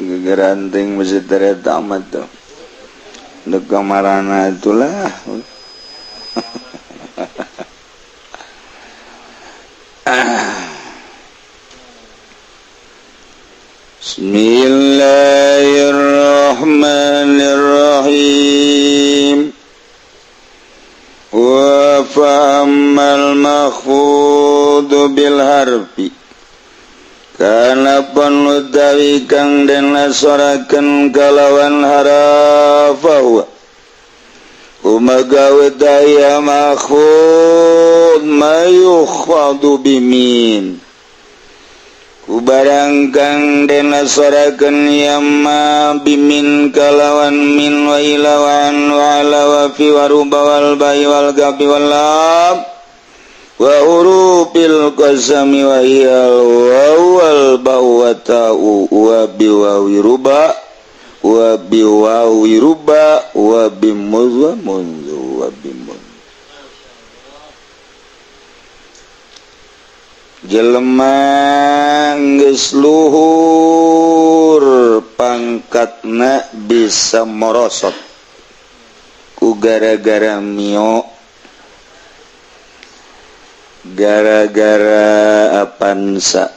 Gegeranting mesti tere tamat tuh. Dek kamarana itulah. Bismillahirrahmanirrahim. Wa fa'ammal makhfudu bil harfi kana panutawi kang den lasorakeun kalawan harafa kumagawe daya makhfud mayukhfadu bimin ku barang kang den lasorakeun yamma bimin kalawan min wa ilawan wa ala wa fi wa ruba wal bai wal gabi wal lam wa hurufil qasami wa hiyal wal ba'u wa ta'u wa bi wawi ruba wa bi wawi ruba wa bi muz wa munzu wa bi mun. Jelema geus luhur pangkatna bisa morosot ku gara-gara mio, gara-gara apansa,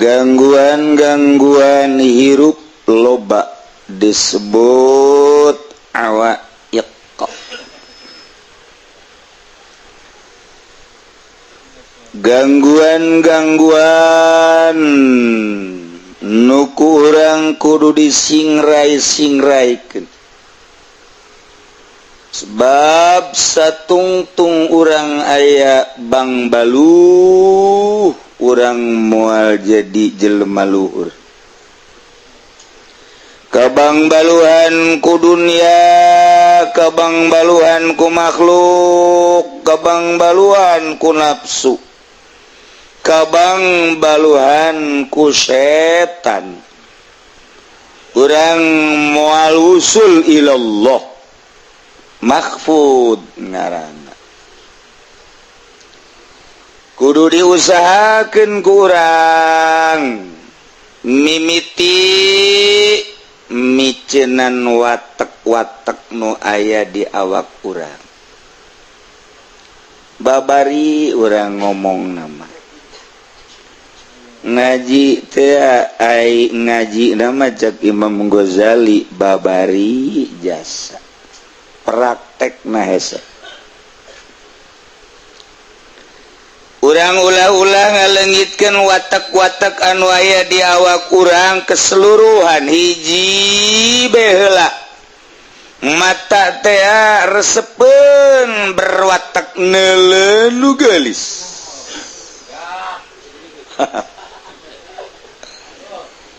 gangguan-gangguan hirup loba disebut awaiq. Gangguan-gangguan nu ku urang kudu disingrai-singraikeun. Sebab satungtung urang aya bang baluh, urang moal jadi jelema luhur. Kabang baluhan ku dunia, kabang baluhan ku makhluk, kabang baluhan ku nafsu, kabang baluhan ku setan. Urang moal usul ilallah. Makhfud ngaranna kudu diusahakeun ku urang mimiti micenan watek-watek nu aya di awak urang. Babari urang ngomong nama ngaji teh ai ngaji nama cek Imam Ghazali babari jasa praktek nahese. Urang ulah-ulah ngalengitkeun watak-watak anu aya di awak urang keseluruhan hiji bae heula. Mata teh resepeun berwatak neuleu nu geulis.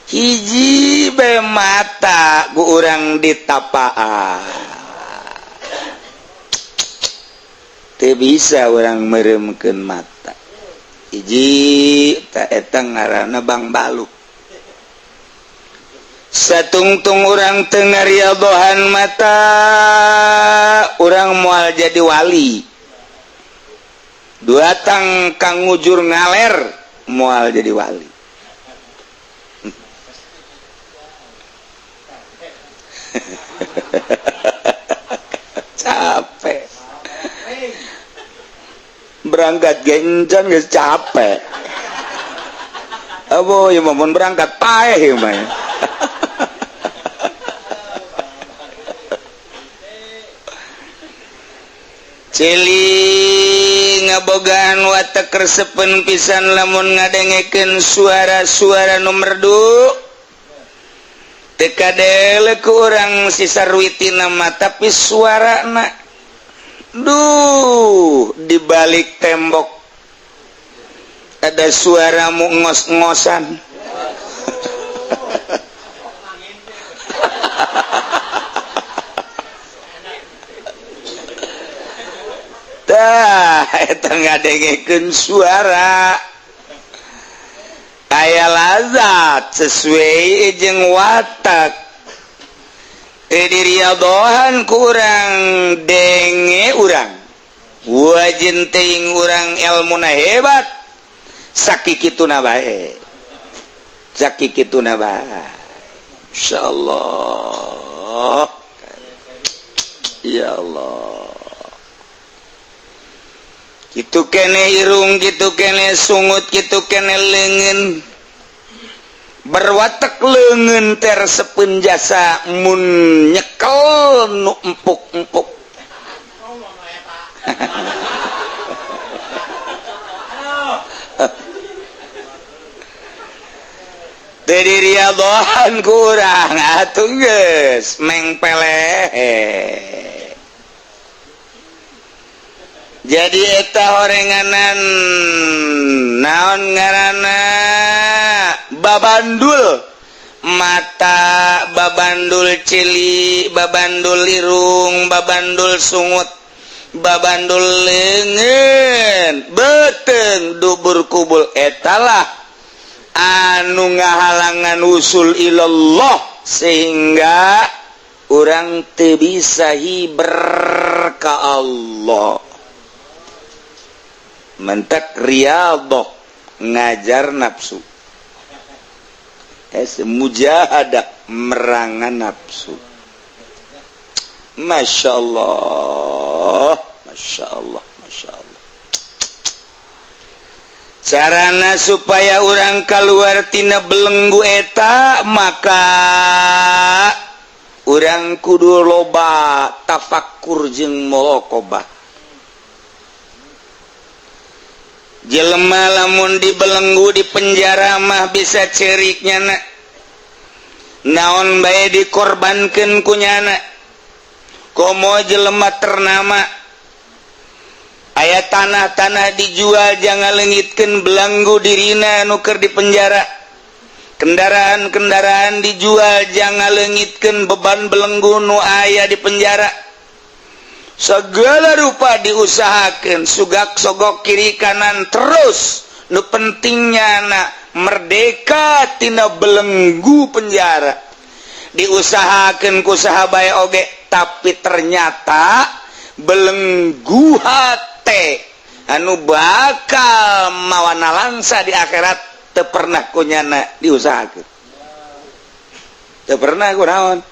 Hiji bae mata ku urang ditapaan. Teu bisa orang meremkeun mata. Hiji ta eta ngaranna bang baluk. Satungtung urang teu ngariadohan mata, urang moal jadi wali. Dua tang kang ngujur ngaler moal jadi wali. Capek. Berangkat gencan geus capek. Abo ieu mah mun berangkat paeh ieu mah. Celi ngabogaan watek resepeun pisan lamun ngadengekeun suara-suara nu merdu. Teu kadele ku urang si sarwitina mah tapi suarana duh, di balik tembok ada suara mu ngos-ngosan. Tah, eta ngadengekeun suara. Aya lazat sesuai jeung watak. Diriadohan kurang denge urang wajin ting urang ilmuna hebat Sakikituna bae, sakikituna bae. Insyaallah, ya Allah. Kitu kene irung, kitu kene sungut, kitu kene leungeun. Berwatek leungeun teh resepeun jasa mun nyekel nu empuk-empuk. Teu diriadhohan kurang atuh geus mengpeleh. Jadi eta horenganan naon ngaranna babandul mata, babandul cili, babandul irung, babandul sungut, babandul leungeun, beuteung, dubur kubul, etalah anu ngahalangan usul ilallah sehingga urang teu bisa hiber ka Allah. Mentek riyadhah ngajar nafsu, mujahadah merangan nafsu. Masya Allah, Masya Allah, Masya Allah. Carana supaya orang keluar tina belenggu eta, maka orang kudu loba tafakur jeung muraqabah. Jelema lamun dibelenggu di penjara mah bisa ceriknya na. Naon bae dikorbankeun ku nyana. Komo jelema ternama aya tanah-tanah dijual jangan leungitkeun belenggu dirina nu keur di penjara. Kendaraan-kendaraan dijual jangan leungitkeun beban belenggu nu aya di penjara. Segala rupa diusahakan, sugak sogok kiri kanan terus. Nu pentingnya na merdeka tina belenggu penjara. Diusahakan ku saha bae oge, tapi ternyata belenggu hate anu bakal mawana langsa di akhirat teu pernah ku nyana diusahakeun. Teu pernah ku naon.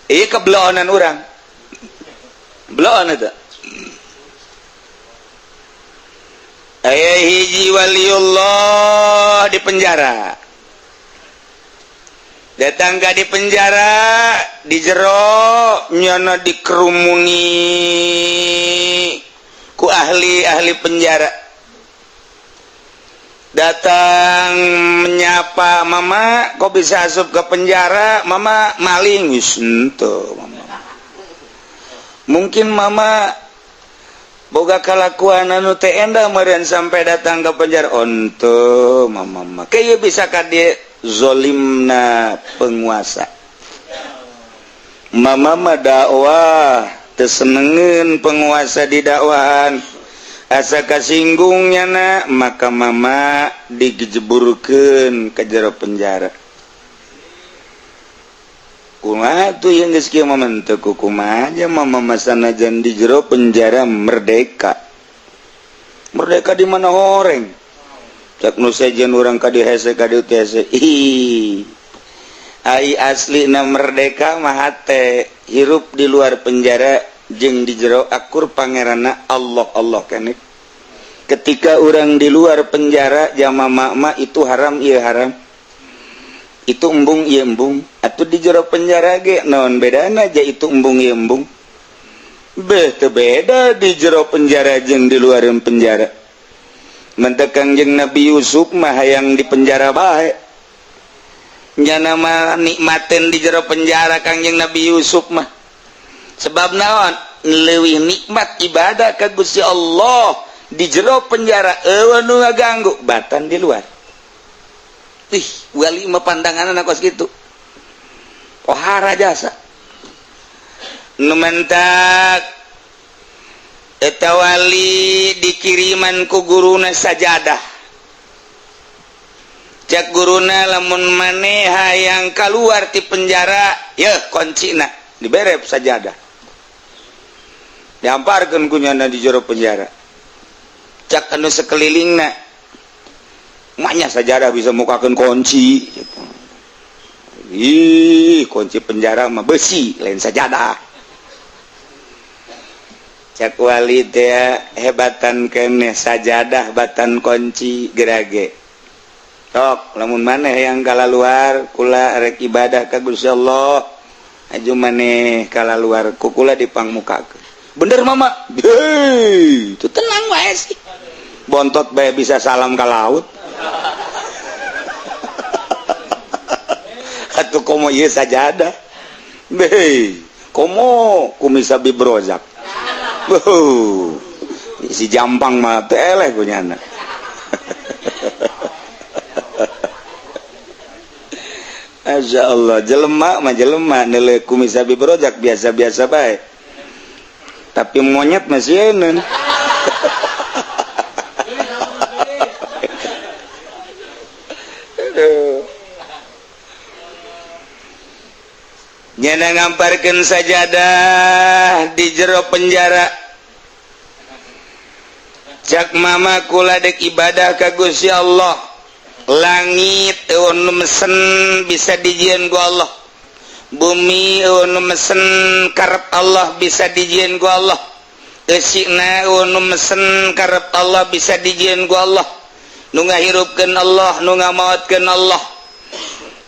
Ieu kebelonan urang. Belum eta. Aya hiji waliullah di penjara. Datang ka di penjara, di jero nyana dikerumuni ku ahli-ahli penjara. Datang menyapa, "Mama, kok bisa asup ke penjara?" "Mama maling." Wis henteu, mama. Mungkin mama boga kalakuan anu teu endah meureun sampai datang ke penjara. Onto mama mah kieu bisa ka dieu zolimna penguasa. Mama mah dakwah teu senengeun penguasa di dakwahan. Asa kasinggung nyana maka mama digejeburkeun ka jero penjara. Kumaha tuh yang geus kieu mah teu kumaha aja mama masanajan di jero penjara merdeka. Merdeka di mana horeng? Cak nu sejen urang ka dieu hese ka dieu teh hese. Ih. Ai aslina merdeka mah hate hirup di luar penjara jeung di jero akur pangeranna Allah Allah keneh. Ketika urang di luar penjara jama mama itu haram ieu haram. Itu embung ieu embung. Atuh di jero penjara ge naon bedana aja itu embung ieu embung. Beh teu beda di jero penjara jeung di luar penjara. Mentek Kangjeng Nabi Yusuf mah hayang di penjara bae. Nyana mah nikmateun di jero penjara Kangjeng Nabi Yusuf mah. Sebab naon? Leuwih nikmat ibadah ka Gusti Allah di jero penjara eueuh nu ngaganggu batan di luar. Ih, wali mah pandanganna kos kitu. Pohara jasa. Nu mentak eta wali dikiriman ku guruna sajadah. Cak guruna lamun maneh hayang kaluar ti penjara, yeuh kuncina dibere sajadah. Diamparkeun ku nyana di jero penjara. Cak anu sekelilingna, maknya sajadah bisa mukakeun kunci. Ih, kunci penjara mah besi, lain sajadah. Cak wali teh hebatan keneh sajadah batan kunci gerage. Tok, lamun maneh yang kala luar kula rek ibadah ka Gusti Allah, aju maneh kala luar ku kula dipangmukakeun. Bener mama? Hei, itu tenang wae sih. Bontot bae bisa salam ka laut. Atuh komo ieu sajadah. Hei, komo kumisa bibrozak. Wuh, si jampang mah teh eleh ku nyana. Masya Allah, jelema mah jelema neuleuh kumisa bibrozak biasa-biasa bae. Tapi monyet masih eun. Nyana ngamparkeun sajadah di jero penjara. Cak mama kula dek ibadah ka Gusti Allah. Langit eueuh nu mesen bisa dijieun ku Allah. Bumi eueuh nu mesen karep Allah bisa dijieun ku Allah. Eusina eueuh nu mesen karep Allah bisa dijieun ku Allah. Nu ngahirupkeun Allah, nu ngamaotkeun Allah.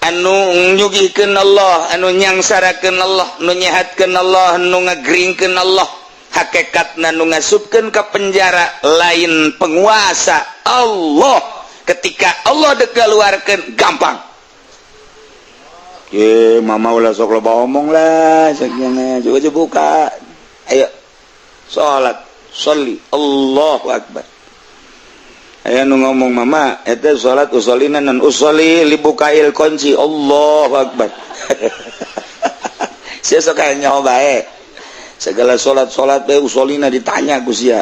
Anu nyugihkeun Allah, anu nyangsarakeun Allah, nu nyehatkeun Allah, nu ngageringkeun Allah. Hakikatna nu ngasupkeun ka penjara lain penguasa Allah. Ketika Allah dek keluarkeun gampang. Ye, mama ulah sok loba omong lah, sakjana coba buka. Ayo salat, sholli, Allahu akbar. Aya nu ngomong mama eta salat usolina nan usoli libukail kunci, Allahu akbar. Sia sok aya nyaho bae. Segala salat-salat bae usolina ditanya ku sia.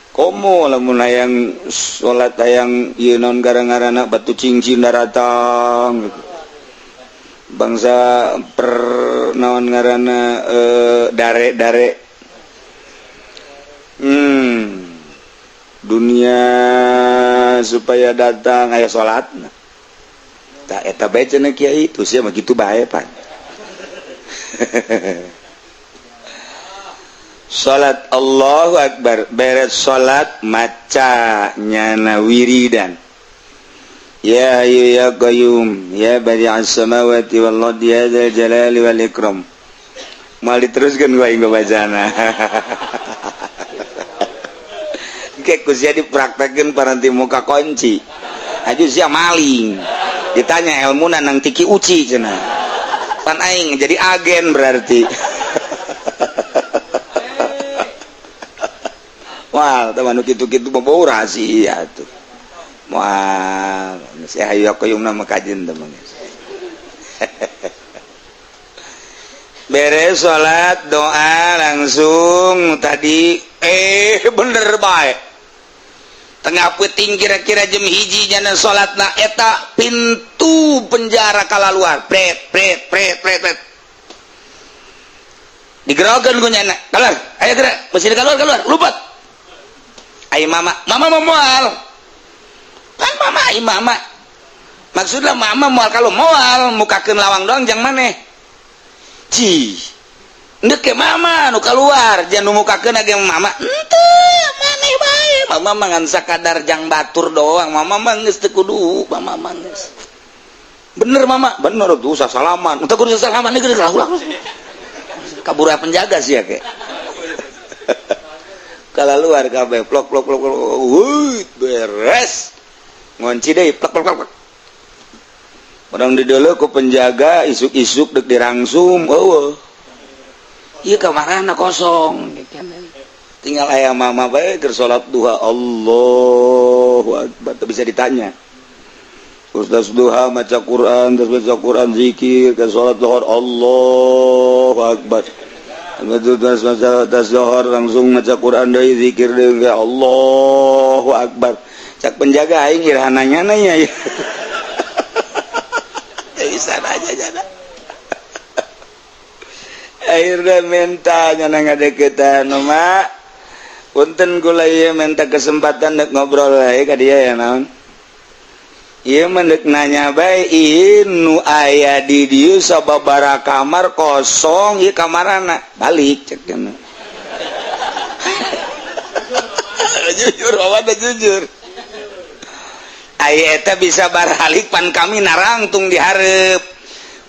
Komo lamun hayang salat hayang ieu naon gara-garana batu cincin daratang gitu. Bangsa per naon ngaranna dare-dare. Dunia supaya datang aya salatna. Tah eta bae cenah kiai, tuh sia mah kitu bae pan. Salat Allahu akbar, beres salat maca nyana wiridan. Ya hayyu ya qayyum ya badi'as samawati wal ardi ya dzal jalali wal ikram. Moal diteruskeun ku aing bacana. Kayak ku sia dipraktekeun paranti muka kunci. Aju sia maling. Ditanya ilmuna nang tiki uci cenah. Pan aing jadi agen berarti. Wah, teman kitu-kitu mah bau rahasia tuh. Wah, si hayu qayyum mah kajen teman. Beres salat doa langsung tadi bener bae. Tengah peuting kira-kira jam 1 nyana salatna eta pintu penjara kalaluar. Pret pret pret pret pret. Digerokeun ku nyana. Keluar, ayo gerak, mesti keluar keluar, lupat. Ayo mama, mama mau moal. Kan mama ayo mama. Maksudnya mama moal kalau moal mukakeun lawang doang jang maneh. Cih. Ndek ke mama nu keluar, jangan nu mukakeun age mama. Henteu, maneh bae. Mama mah ngan sakadar jang batur doang. Mama mah geus teu kudu, mama mah geus. Bener mama, bener tuh usah salaman. Teu kudu salaman geus lah ulah. Kabur penjaga sih ya ke. Kalau luar kabeh plok plok plok plok, wuih beres. Ngunci deui plok plok plok. Orang di deuleu ku penjaga isuk-isuk dek dirangsum, eueuh. Ieu kamarana kosong. Tinggal aya mama bae keur salat duha, Allahu akbar, teu bisa ditanya. Terus duha maca Quran, terus baca Quran zikir, ke salat zuhur Allahu akbar. Terus zuhur langsung maca Quran deui zikir deui Allahu akbar. Cak penjaga aing iraha nanya ya. Teu bisa nanya jana. Akhirnya minta nyana ngadeukeutan mah. Punten kula ieu minta kesempatan dek ngobrol wae ka dia ya naon. Ieu mah deuk nanya bae, ieu nu aya di dieu sababaraha kamar kosong, ieu kamarana balik cek cenah. Jujur, awan jujur. Aya eta bisa baralik pan kami narangtung di hareup.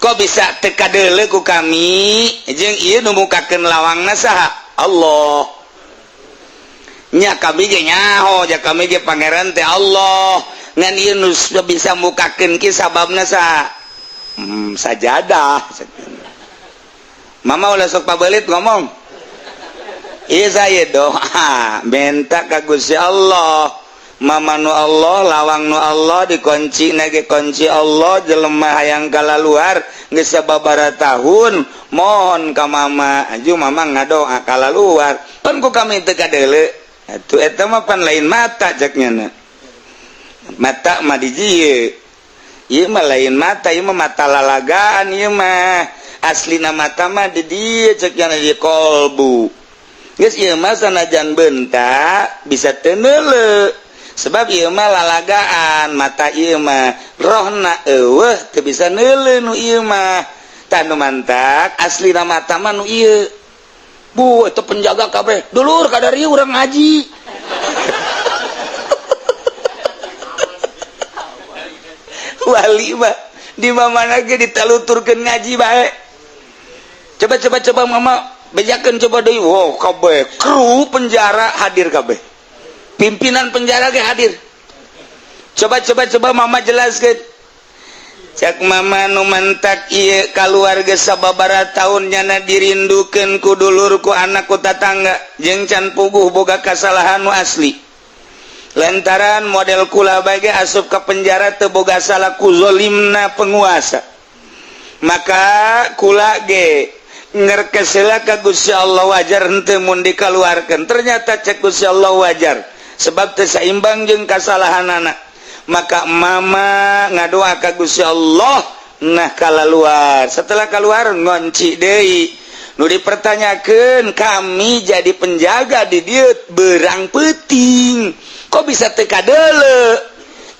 Kok bisa teu kadeuleu ku kami? Jeung ieu nu mukakeun lawangna saha? Allah. Nya kami ge nyaho, ja kami ge pangeran teh Allah. Ngan ieu nu bisa mukakeun ki sababna saha? Sajadah. Mama ulah sok pabelit ngomong. Iya saya doa minta ka Gusti Allah. Mama nu Allah, lawang nu Allah dikunci nage kunci Allah, jelema hayang kalaluar geus sababaraha tahun mohon ka mama, aju mama ngadoa kalaluar. Pan ku kami teu kadeuleu. Atuh eta mah pan lain mata cek nya. Mata mah di dieu. Ieu mah lain mata, ieu mah mata lalagaan ieu mah. Aslina mata mah di dieu cek nya di kolbu. Geus ieu mah sanajan bentak bisa teu neuleu. Sebab ieu mah lalagaan, mata ieu mah rohna eueuh teu bisa neuleu nu ieu mah. Tah nu mantak aslina mata mah nu ieu. Bu, itu penjaga kabeh. Dulur kadarieu urang ngaji. Wali mah di mana ge ditaluturkeun ngaji bae. Coba coba coba mama bejakeun coba deui. Wow, kabeh kru penjara hadir kabeh. Pimpinan penjara ge hadir. Coba coba coba mama jelaskeun. Cak mama nu mantak ieu kaluarga sababaraha tahun nyana dirindukeun ku dulur ku anak ku tatangga jeung can puguh boga kasalahan nu asli. Lantaran model kula bae asup ka penjara teu boga salah ku zolimna penguasa. Maka kula ge ngerkesela ka Gusti Allah wajar henteu mun dikaluarkeun. Ternyata cek Gusti Allah wajar sebab teu saimbang jeung kasalahanana. Maka mama ngadoa ka Gusti Allah nah kalaluar. Setelah keluar ngonci deui. Nu dipertanyakeun kami jadi penjaga di dieu berang peuting. Kok bisa teu kadeuleu?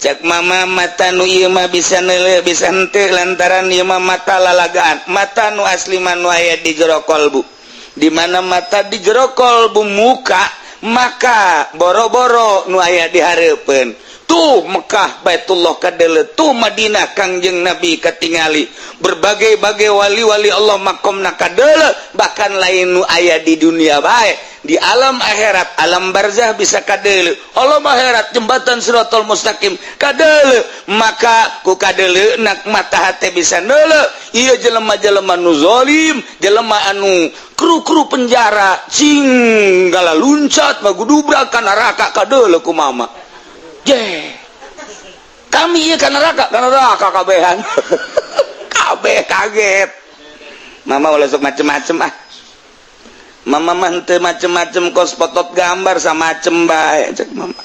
Cek mama mata nu ieu mah bisa neuleu bisa henteu lantaran ieu mah mata lalagaan. Mata nu asli mah nu aya di jero kolbu. Di mana mata di jero kolbu muka, maka boro-boro nu aya di hareupeun. Tuh Mekah Baitullah kadeuleu, tuh Madinah Kangjeng Nabi katingali, berbagai-bagai wali-wali Allah makomna kadeuleu, bahkan lain nu aya di dunia bae, di alam akhirat, alam barzah bisa kadeuleu, alam akhirat jembatan Siratal Mustaqim kadeuleu, maka ku kadeuleu nak mata hate bisa neuleu, ieu jelema-jelema nu zalim, jelema anu kru-kru penjara cing gala luncat magudubrak ka neraka kadeuleu ku mama. Je. Kami ieu ka neraka kabehan. Kabeh kaget. Mama ulah sok macem-macem ah. Mama mah henteu macem-macem kos potot gambar samacem bae cek mama.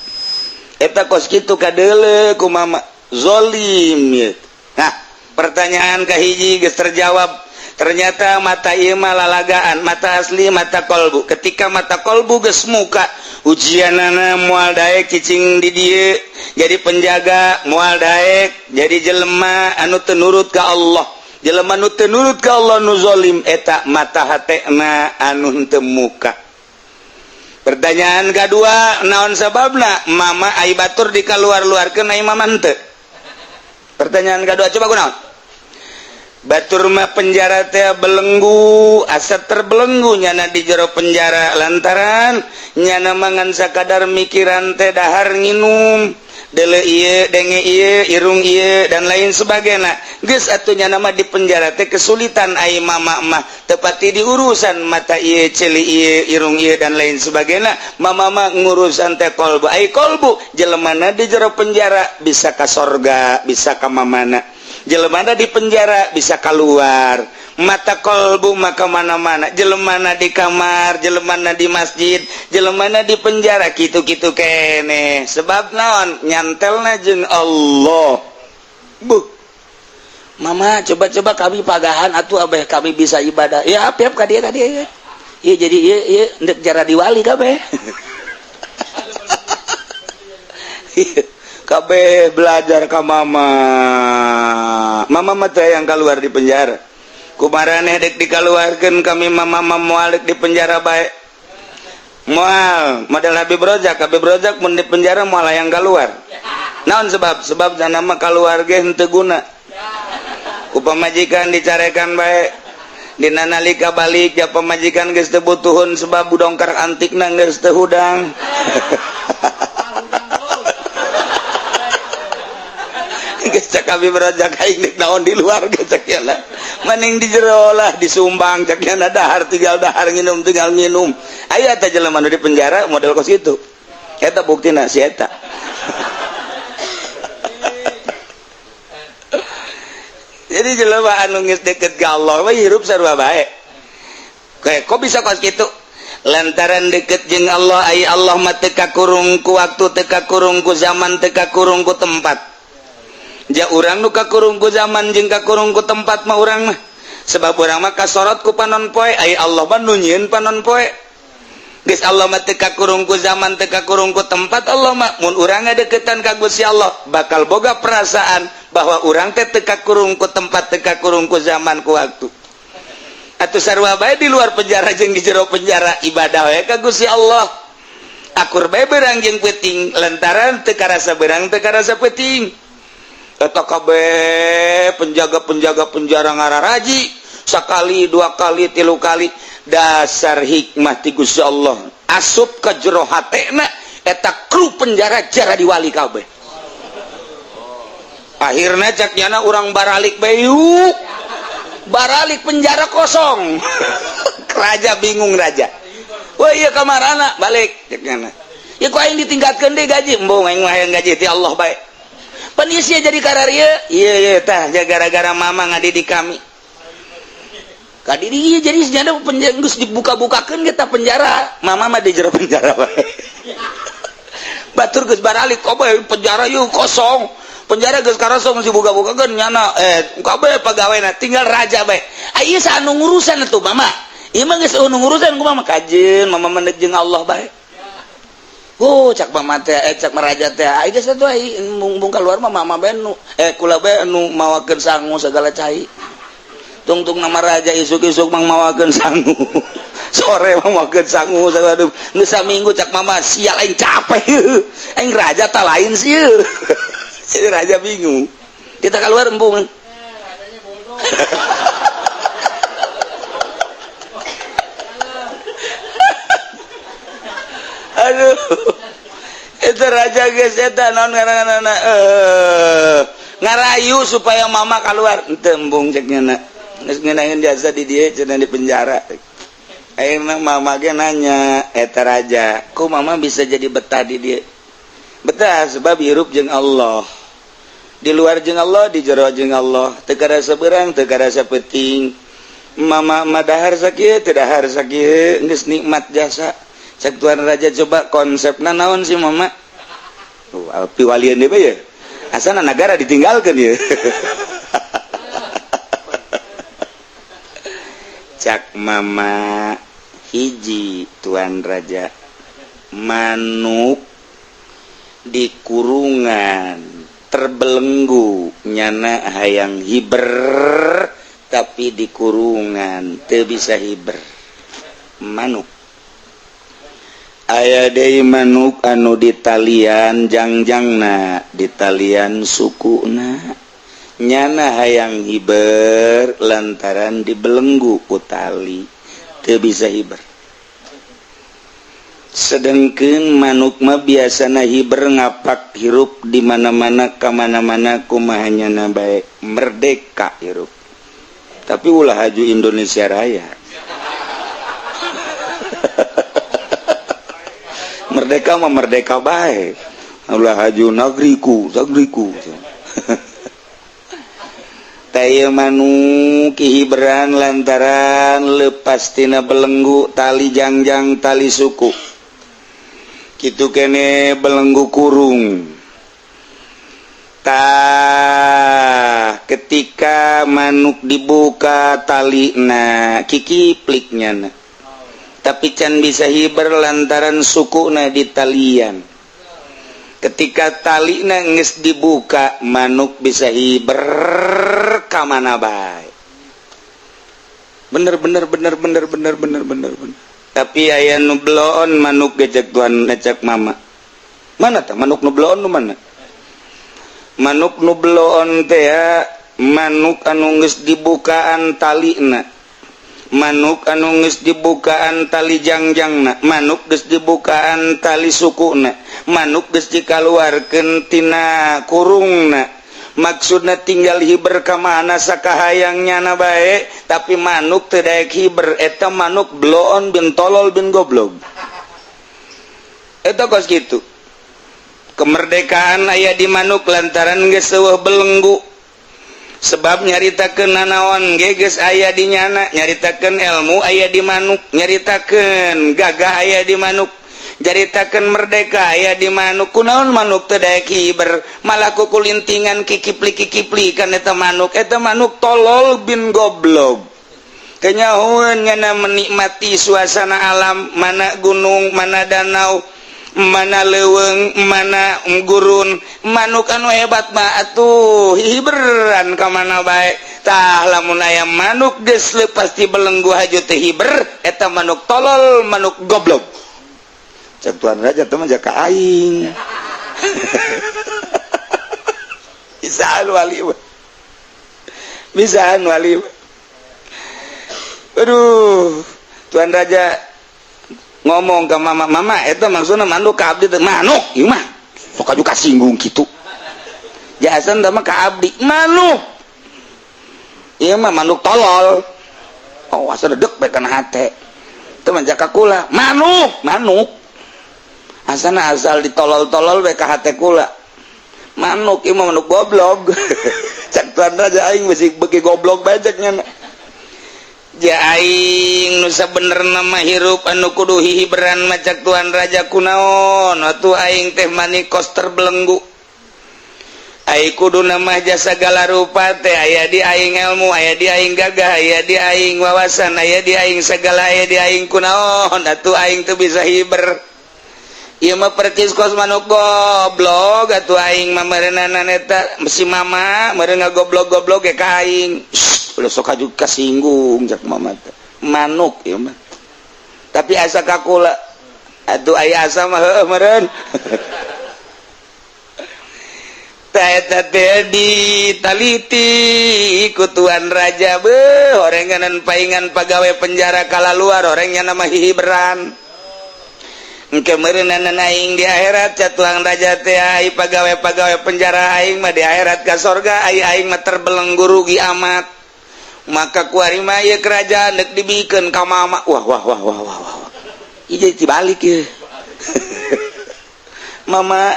Eta kos kitu kadeuleu ku mama. Zolim ieu. Nah, pertanyaan kahiji geus terjawab. Ternyata mata ieu mah lalagaan, mata asli mata kolbu. Ketika mata kolbu geus muka, ujianana moal daek cicing di dieu, jadi penjaga moal daek, jadi jelema anu teu nurut ka Allah. Jelema nu teu nurut ka Allah nu zalim eta mata hatena anu henteu muka. Pertanyaan kedua, naon sababna mama ai batur dikaluar-luarkeun ai mama henteu? Pertanyaan kedua coba kunaon? Batur mah penjara teh belenggu, asa terbelenggu nyana di jero penjara lantaran nyana mangan sakadar mikiran teh dahar nginum, deuleu ieu, denge ieu, irung ieu dan lain sebagainya. Geus atuh nyana mah di penjara teh kesulitan ai mama mah tepati diurusan mata ieu, ceuli ieu, irung ieu dan lain sebagainya. Mama mah ngurusan teh kolbu, ai kolbu jelemana di jero penjara bisa ka sorga, bisa ka mamana. Jelemana di penjara bisa keluar, mata kolbu maka mana-mana, jelemana di kamar, jelemana di masjid, jelemana di penjara kitu-kitu kene. Sebab naon nyantelna jeung Allah. Buh. Mama coba-coba kami pagahan atuh abeh kami bisa ibadah. Ya apiap ka dieu ka dieu. Ieu jadi ieu ieu ndek jara diwali kabeh. Kabeh belajar ka mama. Mama mah teh yang keluar di penjara. Ku maraneh dek dikaluarkeun kami mama mah moal di penjara bae. Moal model Habib Rozak, Habib Rozak mun di penjara moal yang keluar. Naon sebab? Sebab jana mah kaluar ge henteu guna. Ku pamajikan dicarekan bae. Dina nalika balik ya pamajikan geus teu butuhun sebab dongkar antikna geus teu hudang. Geus cak Habib Rozak aing deuk naon di luar geus cak yana. Mending di jero lah disumbang cak yana dahar tinggal dahar nginum tinggal nginum. Aya teh jelema nu di penjara model kos kitu. Eta buktina si eta. Jadi jelema anu geus deket ka Allah mah hirup sarua bae. Kayak kok bisa kos kitu? Lantaran deket jeung Allah, ai Allah mah teu kakurung ku waktu, teu kakurung ku zaman, teu kakurung ku tempat. Ja urang nu kakurung ku zaman jeung kakurung ku tempat mah urang mah. Sebab urang mah kasorot ku panon poe, ai Allah mah nu nyieun panon poe. Geus Allah mah teu kakurung ku zaman, teu kakurung ku tempat, Allah mah mun urang ngadeukeutan ka Gusti Allah bakal boga perasaan bahwa urang teh teu kakurung ku tempat, teu kakurung ku zaman ku waktu. Atuh sarua bae di luar penjara jeung di jero penjara ibadah we ka Gusti Allah. Akur bae beurang jeung peuting lantaran teu karasa beurang teu karasa peuting. Eta kabeh penjaga-penjaga penjara ngararaji sakali, dua kali, tilu kali. Dasar hikmah ti Gusti Allah asup ka jero hatena eta kru penjara jara diwali kabeh. Akhirna cak nyana urang baralik bae yuk. Baralik penjara kosong. Raja bingung raja. Wah iya kamarana balik cak nyana. Ya ku aing ditingkatkeun deui gaji, embung aing mah hayang gaji ti Allah bae. Pan ieu sia jadi kararieu. Ieu ieu tah gara-gara mama ngadidik kami. Kadidi ieu jadi senyana penjara geus dibuka-bukakeun kita penjara. Mama mah di jero penjara bae. Batur geus baralik kabeh penjara ieu kosong. Penjara geus karosong geus dibuka-bukakeun nyana kabeh pegawena tinggal raja bae. Ieu sa anu ngurusan atuh mama. Ieu mah geus anu ngurusan ku mama kajeun mama mendek jeung Allah bae. Oh cak mama teh cak meraja teh ai geus atuh ai embung keluar mah mama bae nu kula bae nu mawakeun sangu segala cai. Tungtung nama raja isuk-isuk mang mawakeun sangu. Sore mawakeun sangu segala geus saminggu cak mama sial aing capek. Aing raja ta lain sieun. Si raja bingung. Kita keluar embung. Rajanya bodoh. Aduh. Itu raja geus eta naon ngaranna ngarayu supaya mama keluar. Henteu embung cek nya. Geus ngeunaheun jasa di dieu cenah di penjara. Ayeuna mama ge nanya eta raja, ku mama bisa jadi betah di dieu? Betah sebab hirup jeung Allah. Di luar jeung Allah, di jero jeung Allah. Teu karasa beurang, teu karasa peuting. Mama mah dahar sakieu, teu dahar sakieu, geus nikmat jasa. Cek tuan raja coba konsepna naon sih mama? Oh, piwalian deui bae ya. Asana nagara ditinggalkeun ieu. Cak mama hiji tuan raja manuk di kurungan terbelenggu nyana hayang hiber tapi di kurungan teu bisa hiber manuk. Aya deui manuk anu ditalian jangjangna ditalian sukuna nyana hayang hiber lantaran dibelenggu ku tali teu bisa hiber. Sedengkeun manuk mah biasana hiber ngapak hirup di mana-mana ka mana-mana kumaha nyana bae merdeka hirup. Tapi ulah haju Indonesia Raya. Merdeka mah merdeka bae. Ulah haju nagriku, nagriku. Taya manuk hiberan lantaran lepas tina belenggu tali jangjang tali suku. Kitu kene belenggu kurung. Tah ketika manuk dibuka tali na kikipliknya na. Tapi can bisa hiber lantaran sukuna di talian. Ketika tali geus dibuka, manuk bisa hiber ka mana bae. Bener bener bener bener bener bener bener bener. Tapi aya nu bloon manuk gejek tuan ngecek mama. Mana tah manuk nu bloon nu mana? Manuk nu bloon teh ya, manuk anu geus dibukaan talina, manuk anu geus dibukaan tali jangjangna, manuk geus dibukaan tali sukuna, manuk geus dikaluarkeun tina kurungna. Maksudna tinggal hiber ka mana sakahayang nyana bae, tapi manuk teu daek hiber. Eta manuk bloon bin tolol bin goblok. Eta kos kitu. Kemerdekaan aya di manuk lantaran geus eueuh belenggu. Sebab nyaritakeun nanaon ge geus aya di nyana, nyaritakeun ilmu aya di manuk, nyaritakeun gagah aya di manuk, nyaritakeun merdeka aya di manuk. Kunaon manuk teu daek hiber, malah kukulintingan kikipli kikipli kan eta manuk. Eta manuk tolol bin goblok. Kenyahoeun nyana menikmati suasana alam, mana gunung, mana danau, mana leuweung, mana gurun. Manuk anu hebat mah atuh hiberan ka mana bae. Tah, lamun aya manuk geus leupas ti belenggu haju teu hiber, eta manuk tolol, manuk goblok. Cek Tuan Raja teh mah jaka aing. Bisaan wali mah. Bisaan wali mah. Aduh, Tuan Raja ngomong ke mama, "Mama, eta maksudna manuk ka abdi teh manuk ieu mah." Sok aju kasinggung kitu. Jahasan teh mah ka abdi manuk. Ieu mah manuk tolol. Oh, asa dedek bae kana hate. Teu mah jaka kula, manuk, manuk. Asana asal ditolol-tolol bae ka hate kula. Manuk ieu mah manuk goblok. Cak Tuan Raja, aing bisi beuki goblok bae cek nyana. Ja aing nu sabenerna mah hirup anu kudu hihiberan mah, cak Tuan Raja, kunaon atuh aing teh mani kos terbelenggu. Ai kudu mah jasa segala rupa teh aya di aing, ilmu aya di aing, gagah aya di aing, wawasan aya di aing, segala aya di aing. Kunaon atuh aing teu bisa hiber? Ieu mah percis kos manuk goblok atuh aing mah meureunana. Eta si mama meureun ngagoblok-goblok ge ka aing. Ulah sok aju kasinggung, cak mama teh. Manuk ieu mah. Tapi asa ka kula atuh aya asa mah heueuh meureun. Tah, eta teh ditaliti ku Tuan Raja. Beuh, horenganan paingan pagawe penjara kala luar orangnya nama hihiberan. Engke meureunana aing di akhirat, ca Tuan Raja teh, ai pagawe-pagawe penjara aing mah di akhirat ka sorga, ai aing mah terbelenggu rugi amat. Maka kuari mah ieu kerajaan deuk dibikeun ka mama. Wah wah wah wah wah wah, ieu jadi dibalik ye. Mama,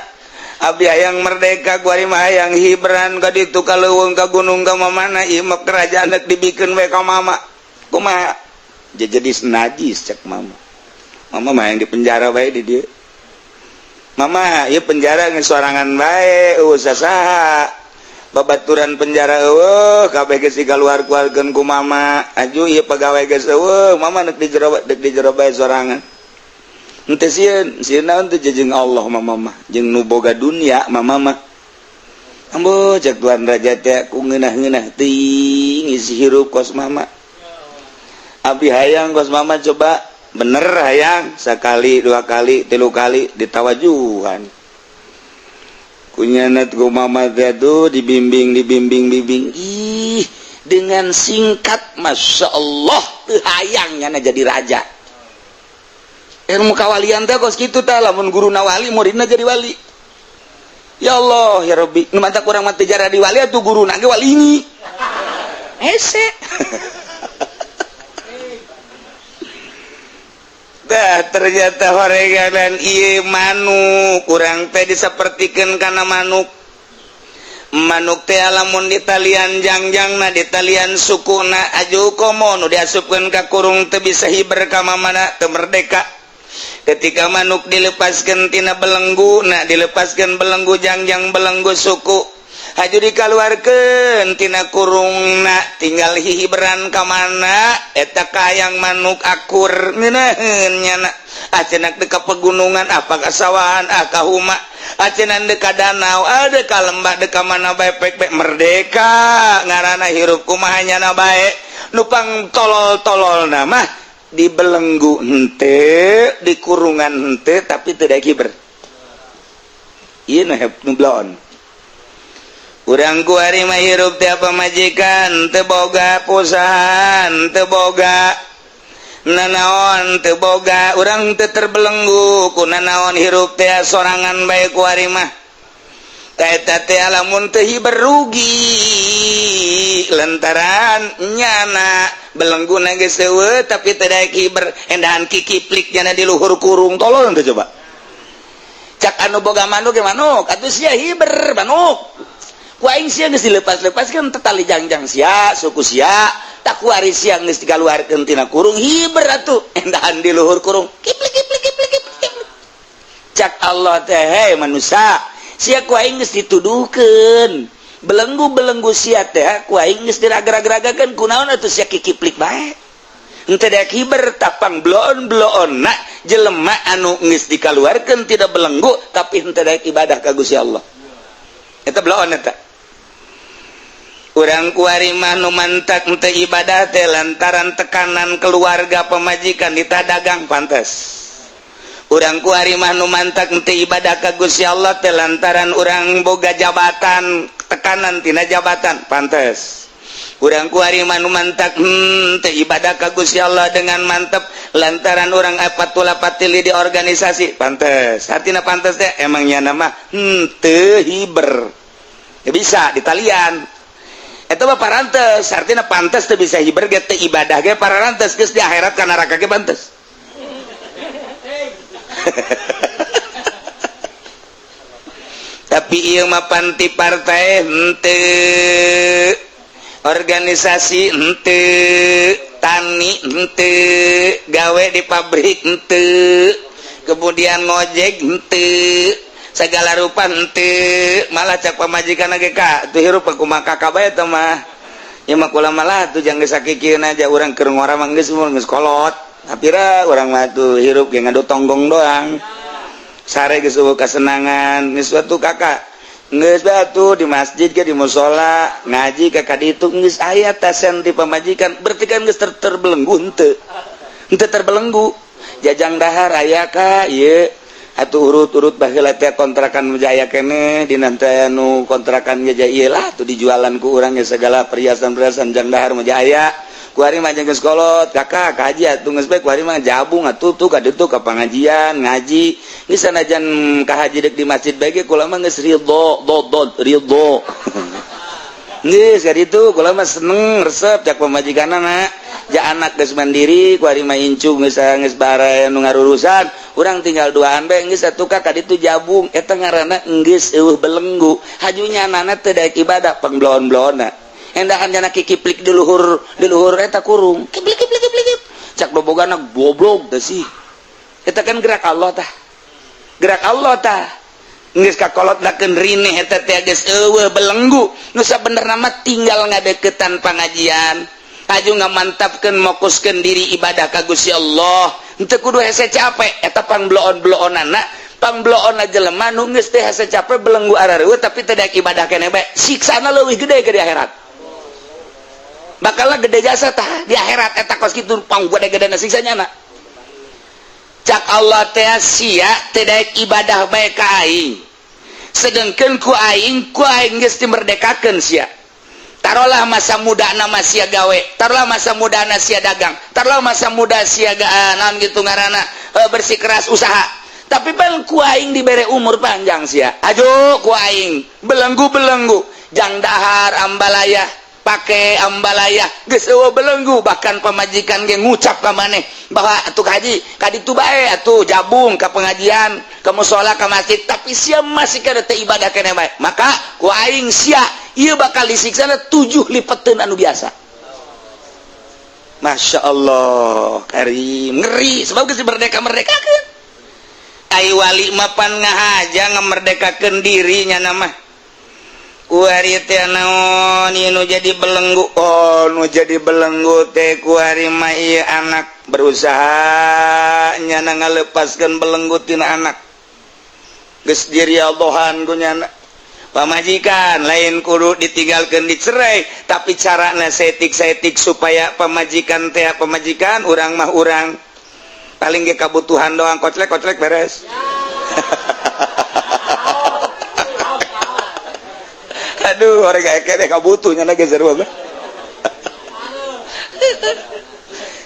abdi hayang merdeka, kuari mah hayang hiberan ka ditu, ka leuweung, ka gunung, ka mamana. Ieu mah kerajaan deuk dibikeun we ka mama, kumaha? Jadi najis, cek mama. Mama mah yang di penjara bae di dieu. Mama, ieu penjara geus sorangan bae, eueuh sasaha babaturan. Penjara eueuh kabeh, geus dikaluar-keluarkeun ku mama. Aju ieu pegawai geus eueuh, mama deuk di jero, deuk di jero bae sorangan. Henteu sieun. Sieun naon teh jeung Allah mama mah, jeung nu boga dunia mama mah. Ambo, cek Tuan Raja teh, ku ngeunah-ngeunah teuing isi hirup kos mama. Abdi hayang kos mama, coba bener hayang sekali, dua kali, tilu kali ditawajuhan kunyanat ku mama teh tuh, dibimbing, dibimbing, bimbing. Ih, dengan singkat, masya Allah, teu hayang nyana jadi raja. Ilmu kawalian teh kos kitu tah. Lamun guruna wali, muridna jadi wali. Ya Allah ya Rabbi, nu matak urang mah teu jara di wali atuh guruna ge wali hese. Dah, ternyata horeganan ieu manuk, kurang teh disapertikeun kana manuk. Manuk teh lamun ditalian jangjangna, ditalian sukuna, aju komo nu diasupkeun ka kurung teu bisa hiber ka mamana, teu merdeka. Ketika manuk dilepaskan tina belenggu, nah, dilepaskan belenggu jangjang, belenggu suku, Haju dikaluarkeun tina kurungna, tinggal hihiberan ka mana eta kayang manuk akur ngeunaheun nyana. Ah, cenah teu ka pegunungan, apa ka sawahan, ah ka huma, ah cenah deuk ka danau, ah deuk ka lembah, deuk ka mana bae pek pek merdeka ngaranna hirup kumaha nyana bae. Nu pang tolol-tololna mah dibelenggu henteu, di kurungan henteu, tapi teu daek hiber. Ieu nu nu bloon. Urang kuari mah hirup teh pamajikan teu boga, perusahaan teu boga, nanaon teu boga, urang teu terbelenggu ku nanaon, hirup teh sorangan bae kuari mah. Eta teh lamun teu hiber rugi, lantaran nyana belenggu geus eueuh tapi teu daek hiber, endahan kikiplik nyana di luhur kurung. Tolol teu coba? Cak anu boga manuk ge, manuk atuh sia hiber, manuk. Ku aing sia geus dilepas-lepaskeun tali jangjang sia, suku sia, tak kuari sia geus dikaluarkeun tina kurung, hiber atuh. Endahan di luhur kurung kiplik kiplik kiplik kiplik kiplik. Cak Allah teh, hei manusia, sia ku aing geus dituduhkeun belenggu-belenggu sia teh, ku aing geus diraga-ragakeun, kunaon atuh sia kikiplik bae henteu daek hiber? Tapang bloon-bloon na jelema anu geus dikaluarkeun tina belenggu tapi henteu daek ibadah ka Gusti Allah. Eta bloon eta. Urang kuari mah nu mantak teu ibadah teh lantaran tekanan keluarga, pemajikan ditah dagang, pantes. Urang kuari mah nu mantak teu ibadah ka Gusti Allah teh lantaran urang boga jabatan, tekanan tina jabatan, pantes. Urang kuari mah nu mantak teu ibadah ka Gusti Allah dengan mantep lantaran urang apatula patili di organisasi, pantes. Artina pantes teh emangnya nama teu hiber ya bisa ditalian. Itu mah parantes, artinya pantes teu bisa hiber ge, teu ibadah ge parantes, geus di akhirat ka neraka ge pantes. Tapi ieu mah panti partai henteu, organisasi henteu, tani henteu, gawe di pabrik henteu, kemudian ngojek henteu, segala rupa henteu. Malah cak pamajikan ge, ka tuh hirup kumaha kakak bae teh mah ya mah kula malah tuh jangan sakikieun aja, urang keur ngora mah geus umur geus kolot, tapi ra urang mah tuh hirup ge ngadu tonggong doang, sare geus eueuh kasenangan, geus atuh kakak geus batu di masjid ke di musola ngaji kakak ditu geus aya tasen di pamajikan, berarti kan geus terbelenggu henteu, henteu terbelenggu. Jajang dahar aya ka ieu atuh, urut-urut baheula teh kontrakan jaya keneh dina teh nu kontrakan ge ieu lah tuh dijualan ku urang ge segala perhiasan-perhiasan, jang dahar mah jaya. Kuari mah geus kolot kakak kaji atuh geus bae, kuari mah jabung atuh tuh ka ditu ka pangajian ngaji geus, sanajan ka haji deuk di masjid bae ge kula mah geus ridho do do ridho geus ka ditu, kula mah seneng resep. Cak pamajikanna, ja anak geus mandiri, kuari mah incu geus geus bare nu ngarurusan, urang tinggal duaan bae geus atuh ka ditu jabung. Eta ngaranna geus eueuh belenggu, hajunya nana teu daek ibadah, pangbloon-bloonna endahan jana kikiplik di luhur eta kurung, kiplik kiplik kiplik kiplik. Cak bobogana goblok teh sih. Eta kan gerak Allah tah, gerak Allah tah. Geus kakolot lakeun rineh eta teh geus eueuh belenggu. Nu sabenerna mah tinggal ngadeukeutan pangajian, aju ngamantapkeun mokuskeun diri ibadah ka Gusti Allah, henteu kudu hese capek. Eta pangbloon-bloonana, pangbloonna jelema nu geus teh hese capek, belenggu arareueuh tapi teu daek ibadah keneh bae, siksana leuwih gede ke di akhirat, bakal gede jasa tah di akhirat. Eta kos kitu pang gede-gedena siksanya na. Cak Allah teh, sia teu daek ibadah bae ka aing, sedengkeun ku aing geus dimerdekakeun sia. Taruhlah masa muda nama sia gawe, taruhlah masa muda na sia dagang, taruhlah masa muda sia naon gitu ngaranna bersikeras usaha, tapi pan ku aing dibere umur panjang sia, ajo ku aing belenggu-belenggu jang dahar ambalaya, pake ambalaya, geus eueuh belenggu. Bahkan pamajikan ge ngucap ka maneh bahwa atuh haji ka ditu bae atuh, jabung ka pengajian, ke musola, ka masjid, tapi sia masih kada teu ibadah keneh bae, maka ku aing sia ieu bakal disiksa 7 lipeteun anu biasa. Masya Allah Karim, ngeri sebab geus merdeka merdekakeun. Ai wali mapan ngahaja ngamerdekakeun dirinya nama. Kuari teh naon ieu nu jadi belenggu? Oh, nu jadi belenggu teh kuari mah ieu anak. Berusaha nyana ngalepaskeun belenggu tina anak, geus dirialdohan ku nyana. Pamajikan lain kudu ditinggalkan, dicerai, tapi carana setik-setik supaya pamajikan teh pamajikan, urang mah urang, paling ge kabutuhan doang, koclek koclek beres. Aduh, orang kayak kayak kabutuhnya lagi seru apa.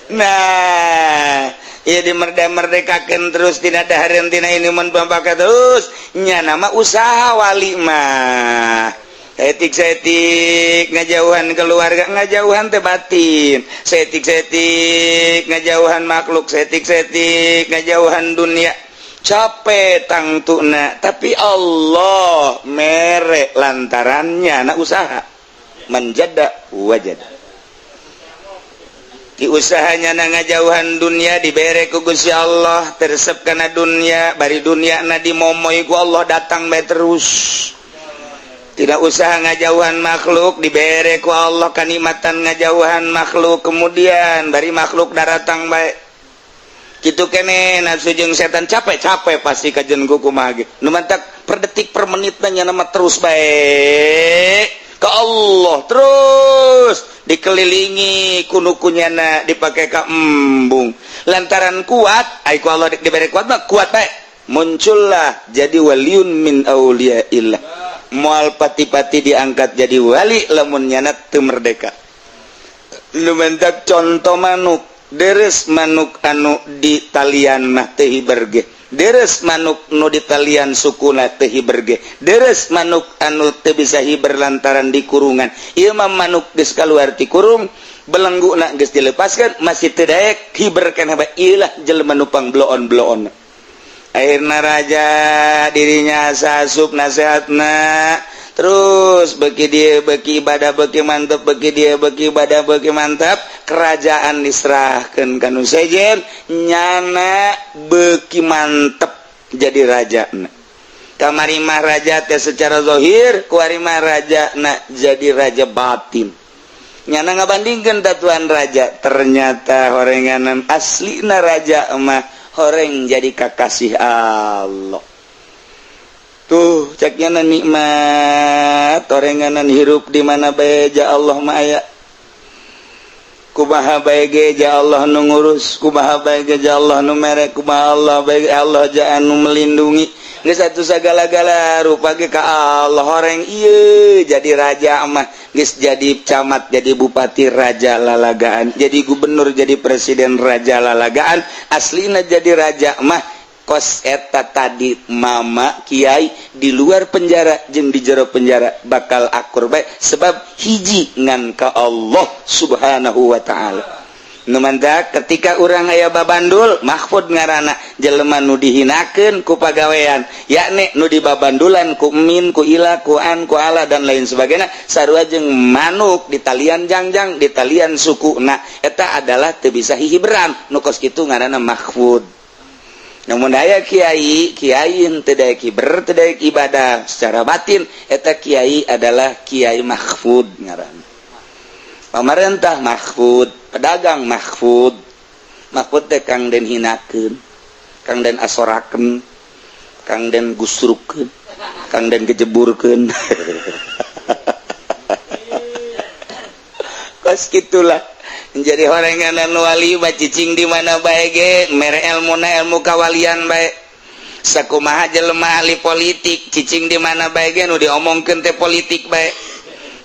Nah, ya dimerdeka-merdekakan terus, tidak ada harian tina ini men pambaka terus nya nama usaha wali mah setik-setik ngajauhan keluarga, ngajauhan teh batin, setik-setik ngajauhan makhluk, setik-setik ngajauhan dunia. Capek tangtuna, tapi Allah mere lantarannya na usaha menjada wajada. Di usahanya na ngajauhan dunia dibere ku Gusti Allah, teresep kana dunia, bari dunia na dimomoy ku Allah, datang bae terus. Tidak usaha ngajauhan makhluk dibere ku Allah kanikmatan ngajauhan makhluk, kemudian bari makhluk daratang bae. Kitu kene nafsu jeung setan capek-capek pasti kajen ku kumaha ge. Nu mantak per detik per menitna nya mah terus bae ke Allah, terus dikelilingi kunukunyana dipakai ka embung lantaran kuat ai ku Allah diberi kuat mah kuat bae, muncullah jadi waliun min auliyaillah. Moal pati-pati diangkat jadi wali lamun nyana teu merdeka. Nu mentak contoh manuk, deres manuk anu di talian mah teu hiber ge, deres manuk nu di talian sukuna teu hiber ge, deres manuk anu teu bisa hiber lantaran di kurungan. Ieu mah manuk geus kaluar ti kurung, belengguna geus dilepaskan, masih teu daek hiber keneh bae. Ieu lah jelema nu pang bloon-bloon. Akhirna raja dirinya asup nasehatna terus, beki dia beki ibadah beki mantap, beki dia beki ibadah beki mantap, kerajaan diserahkan kanu sejen, nyana beki mantep jadi raja. Kamari mah raja teh secara zahir, kuari mah raja na jadi raja batin. Nyana ngabandingkeun tatuan raja, ternyata horenganan aslina raja mah horeng jadi kakasih Allah. Tuh ceknya nikmat orenganan hirup di mana bae ja Allah mah aya, kumaha bae ge ja Allah nu ngurus, kumaha bae ge ja Allah nu mere, kumaha Allah bae Allah ja anu melindungi. Geus atuh sagala-gala rupa ge ka Allah horeng ieu jadi raja mah, geus jadi camat, jadi bupati raja lalagaan, jadi gubernur, jadi presiden raja lalagaan. Aslina jadi raja mah kos eta tadi mama kiai di luar penjara jeung di jero penjara bakal akur bae sebab hiji ngan ka Allah Subhanahu wa taala. Nu mantak ketika urang aya babandul mahfud ngaranna, jelema nu dihinakeun ku pagawean, yakni nu dibabandulan ku min, ku ila, ku an, ku ala dan lain sebagainya, sarua jeung manuk di talian jangjang, di talian sukuna, eta adalah teu bisa hihiberan. Nu kos kitu ngaranna mahfud. Namun daya kiai, kiai teu daya kiber, teu daya ibadah secara batin, eta kiai adalah kiai mahfud ngaranna. Pamarentah mahfud, pedagang mahfud. Mahfud teh kang den hinakeun, kang den asorakeun, kang den gusrukeun, kang den kejeburkeun. Kos kitulah. Jadi horenganan wali bacicing di mana bae ge mere elmuna ilmu kawalian bae. Sakumaha jelema ahli politik cicing di mana bae ge nu diomongkeun teh politik bae.